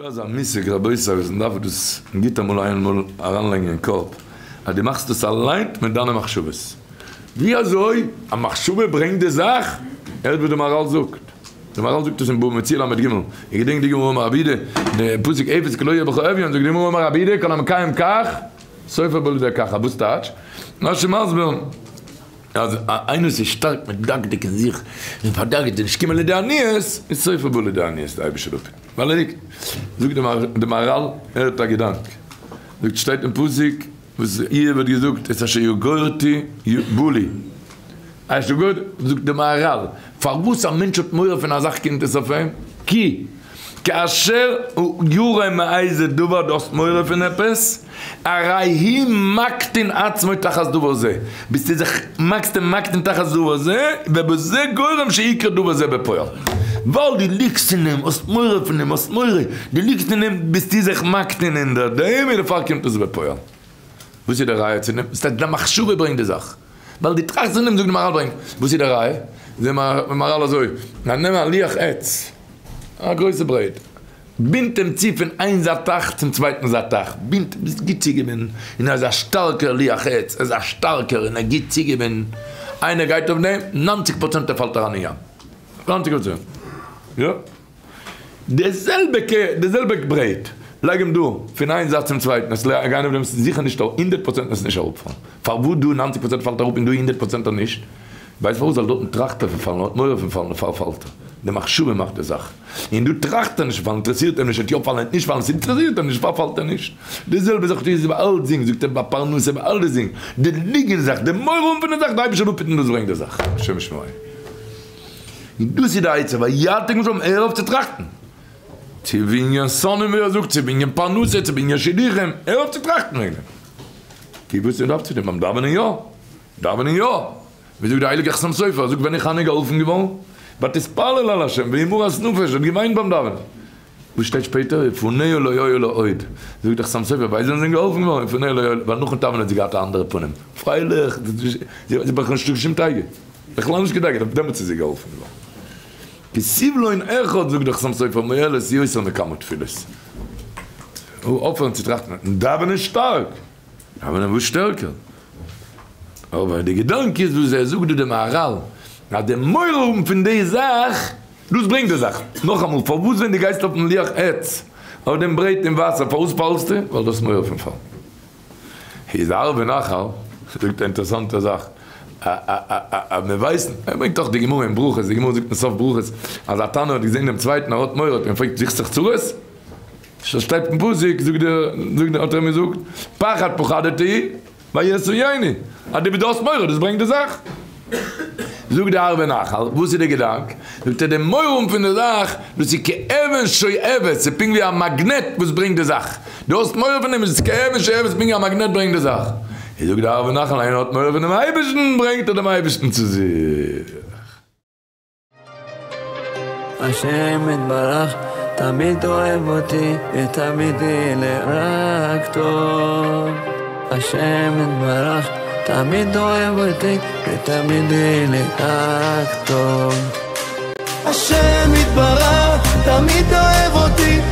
דא אזא מושג רבותי וואס מען דארף דאס גוט אמאל איינמאל אריינלייגן אין קאפ אז דו מאכסט עס אליין מיט דיינע מחשבות. ווי אזוי א מחשבה ברענגט די זאך, הערט וואס די מהרל זאגט, די מהרל זאגט עס אין בבא מציעא ל"ג, איר געדענקט די גמרא אמר רבי יהודה, די פסוק אפס כי לא יהיה בך אביון, זאגט די גמרא אמר רבי יהודה כל המקיים כך סופו בא לידי כך, וואס טייטש? רשי מסביר אז איינער וואס איז שטארק מדקדק אין זיך און פארדאגה'ט און נישט קומען לידי עניות, איז סופו בא לידי עניות, די אייבערשטער זאל אפהיטן. ווייל ער ליגט, זאגט די מהרל, הערט א געדאנק, זאגט שטייט אין פסוק וואס איוב האט געזאגט את אשר יגורתי בא לי, אשר יגורתי, זאגט די מהרל, פארוואס א מענטש האט מורא פון א זאך קומט עס אויף אים, כי כאשר הוא ירא מאיזה דבר, דו האסט מורא פון עפעס, הרי הוא מקטין עצמו תחת דבר זה, ביסטו זיך מקטין מקטין תחת דבר זה, ובזה גורם שיקרה דבר זה בפועל. ווייל דו ליגסט אין אים, האסט מורא פון אים, האסט מורא, דו ליגסט אין אים, ביסטו זיך מקטין אין דעם, און דערפאר קומט עס בפועל. וואס איז די ראיה צו דעם? ס'טייטש דיין מחשבה ברענגט די זאך. ווייל דו טראכסט פון דעם, זאגט די מהרל ברענגט. וואס איז די ראיה? זאגט די מהרל אזוי, נעם א לוח עץ, א גרויסע ברעט, בינדט אים צו פון איין זייט טייך צום צווייטן זייט טייך, בינדט ביז גוט צוגעבינדן, און ער איז א שטארקער לוח עץ, ער איז א שטארקער און ער גוט צוגעבינדן, איינער גייט אויף דעם, ניינציג פראצענט ער פאלט אריין אין ים, ניינציג פראצענט, יא, די זעלבע ק, די זעלבע ברעט, לייג אים דא פון איין זייט צום צווייטן, עס גיין אויף דעם זיכער נישט אראפ, הונדערט פראצענט עס נישט אראפפאלן, פארוואס דא ניינציג פראצענט פאלט אראפ און דא הונדערט פראצענט נישט? ווייסט פארוואס? ווייל דארטן טראכט ער פון פאלן, ער האט מורא פון פאלן, דערפאר פאלט ער. די מחשבה מאכט די זאך. און דא טראכט ער נישט פון פאלן, אינטערעסירט אים נישט, ער וועט יא פאלן, ער וועט נישט פאלן, ס'אינטערעסירט אים נישט, דערפאר פאלט ער נישט. די זעלבע זאך איז ביי אלצדינג, זאגט ער, ביי פרנסה, ביי אלצדינג. די ליגן זאך, די מורא האבן פון די זאך, די אייבערשטער זאל אפהיטן דאס ברענגט די זאך. השם ישמור. און דאס איז די עצה, ויעתק משם, הער אויף צו טראכטן. צו בענין שונאים ווי ער זאגט, צו בענין פרנסה, צו בענין שידוכים, הער אויף צו טראכטן וועגן דעם. כי וואס איז דא אויפצוטון ביים דאווענען יא? דאווענען יא! ווי זאגט די הייליגע חתם סופר, זאגט ווען איז חנה געהאלפן געווארן? ותתפלל אל ה' והיא מרת נפש, האט געוויינט ביים דאווענען. וואס שטייט שפעטער? ופניה לא היו לה עוד. זאגט די חתם סופר, ווייסט ווען זי איז געהאלפן געווארן? ופניה לא היו לה, ווייל נאכן דאווענען האט זי געהאט א אנדערע פנים, פרייליך, זי האט בכלל נישט קיין שום דאגה, בכלל נישט געדאגה'ט, אויף דעמאלטס איז זי געהאלפן געווארן. כי סבלון אחד זאגט די חתם סופר מועלת יותר מכמה תפילות. אויפהערן צו טראכטן, דאווענען שטארק! דאווענען וואס שטערקער. אבער די געדאנק איז וואס ער זאגט דא די מהרל, אז די מורא האבן פון די זאך, דאס ברענגט די זאך. נאכאמאל, פארוואס ווען דו גייסט אויפן לוח עץ, אויף דעם ברעט אין וואסער, פארוואס פאלסטו? ווייל דו האסט מורא פון פאלן. איז ערבי נחל זאגט א אינטערעסאנטע זאך, אז מען ווייסט, ער ברענגט אויך די גמרא אין ברכות, די גמרא זאגט אין סוף ברכות, אז א תנא האט געזען דעם צווייטן ער האט מורא, האט אים געפרעגט זוכסט זיך צרות? שטייט אין פסוק, זאגט דער, זאגט דער, האט ער אים געזאגט, פחד פחדתי, ויעשו עיני, אז דו האסט מורא, דאס ברענגט די זאך. זאגט די ערבי נחל, וואס איז די געדאנק? זאגט ער, די מורא פון די זאך, דאס איז כאבן שואבת, ס'איז פונקט ווי א מאגנעט וואס ברענגט די זאך. דו האסט מורא פון דעם, איז כאבן שואבת, פונקט ווי א מאגנעט ברענגט די זאך. זאגט די ערבי נחל, איינער האט מורא פונעם אייבערשטן, ברענגט ער דעם אייבערשטן צו זיך. השם יתברך תמיד אוהב אותי ותמיד יהיה רק טוב השם יתברך תמיד אוהב אותי ותמיד יהיה רק טוב השם יתברך תמיד אוהב אותי.